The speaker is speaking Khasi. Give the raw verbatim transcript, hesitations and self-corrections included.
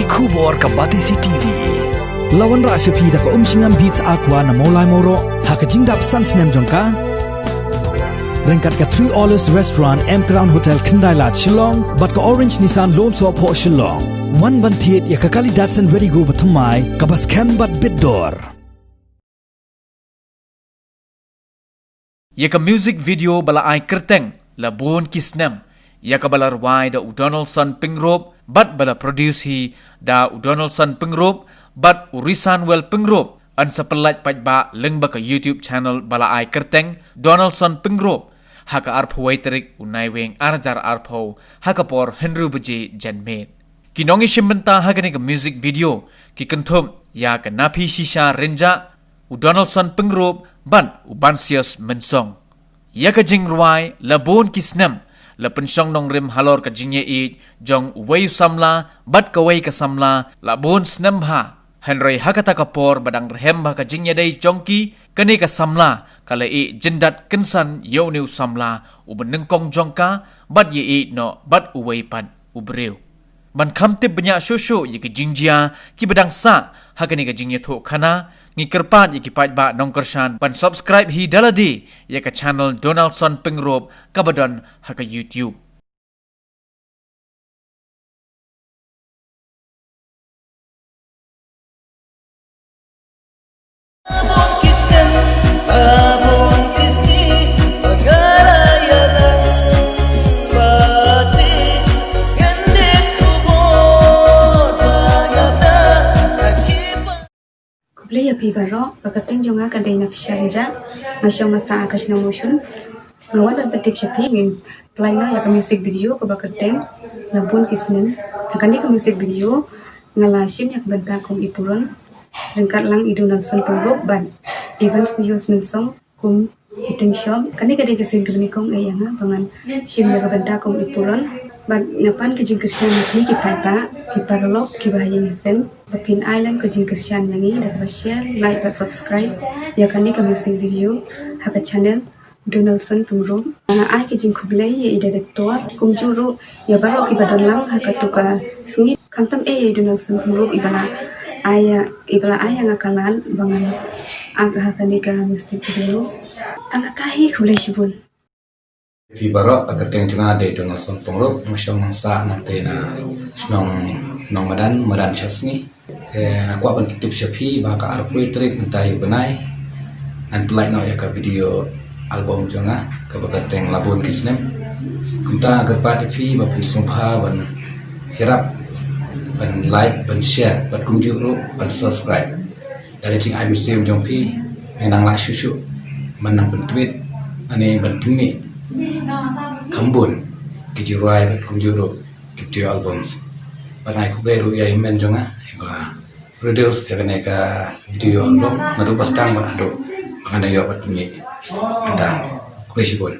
Khubor ka Batesi T V. La wanrah sha phi da ka Umshngam Beats Aqua na Mawlai Mawroh ha ka jingdap san snem jong ka. Ryngkat ka Three Olives Restaurant, M Crown Hotel, Khyndai Lad, Shillong, bad ka Orange Nissan Lone Soh Phoh, Shillong. Wan ban thied ïa ka kali Datsun Redi-GO bathymmai kaba skhem bad bit dor. Ïa ka music video ba la ai kyrteng La Bun Ki Snem, ïa kaba la rwai da u Donaldson Pyngrope bad ba la produce hi da u Donaldson Pyngrope bad u Risanwell Pyngrope, yn sa pyllait paidbah lyngba ka YouTube channel ba la ai kyrteng Donaldson Pyngrope ha ka arphew wei tarik u Naiwieng ar hajar arphew ha ka por hynriew baje janmiet. Ki nongïashim bynta ha kane ka music video ki kynthup ïa ka Naphi Shisha Rynjah, u Donaldson Pyngrope bad u Bansios Mynsong. Ïa ka jingrwai La Bun Ki Snem la pynshong nongrim halor ka jingïaieit jong uwei u samla bad kawei ka samla la bun snem bha. Hynrei ha kata ka por ba dang rhem bha ka jingïadei jong ki, kane ka samla ka la ïeh jyndat kynsan ïa une u samla uba nyngkong jong ka bad ïaieit noh bad uwei pat u briew. Ban kham tip bniah shuh shuh ïa ki jingjia kiba dang sah ha kane ka jingïathuhkhana, ngi kyrpad ïa ki paidbah nongkyrshan ban subscribe hi da lade ïa ka channel Donaldson Pyngrope kaba don ha ka YouTube. Khublei ïa phi baroh, ba kyrteng jong nga ka dei Naphi Shisha Rynjah, nga shong nga sah ha ka shnong Mawshun. Nga wan ban pyntip sha phi, ngin pyllait noh ïa ka music video kaba kyrteng La Bun Ki Snem. Ha kane ka music video nga la shim ïa ka bynta kum i Puron, ryngkat lang i Donaldson Pyngrope bad i Bansios Mynsong kum i Tyngshop. Kane ka dei ka sien kaba nyngkong eh ïa nga ba ngan shim ïa ka bynta kum i Puron. Bad nga pan ka jingkyrshan ïa phi ki paidbah, ki paralok kiba ha ïing ha sem, ba phin ai lem ka jingkyrshan ïa ngi da kaba share, like bad subscribe ïa kane ka music video ha ka channel Donaldson Pyngrope. Nga ai ka jingkhublei ïa i director kumjuh ruh ïa baroh kiba don lang ha kato ka sngi. Khamtam eh ïa i Donaldson Pyngrope iba la ai ïa, iba la ai ïa nga ka lad ba ngan act ha kane ka music video. Tang kata hi, khublei shibun. Phi baroh, ka kyrteng jong nga dei Donaldson Pyngrope, nga shong nga sah nangta na shnong Nongmadan, Madan Shasngi. Te nga kwah ban pyntip sha phi ba ka arphew tarik mynta ïa u bnai ngan pyllait noh ïa ka video album jong nga kaba kyrteng La Bun Ki Snem. Kumta nga kyrpad ïa phi ba phin sngewbha ban ïarap, ban like, ban share bad kumjuh ruh ban subscribe. Da ka jingai mynsiem jong phi ngan nang lah shuh shuh ban nang pyntweet lane ban pynneh kham bun ki jingrwai bad kumjuh ruh ki video albums. Bad nga ai khublei ruh ïa i hynmen jong nga iba la produce ïa kane ka video album naduh ba sdang bad haduh ba ngan da ïoh ban pynneh mynta. Khublei shibun.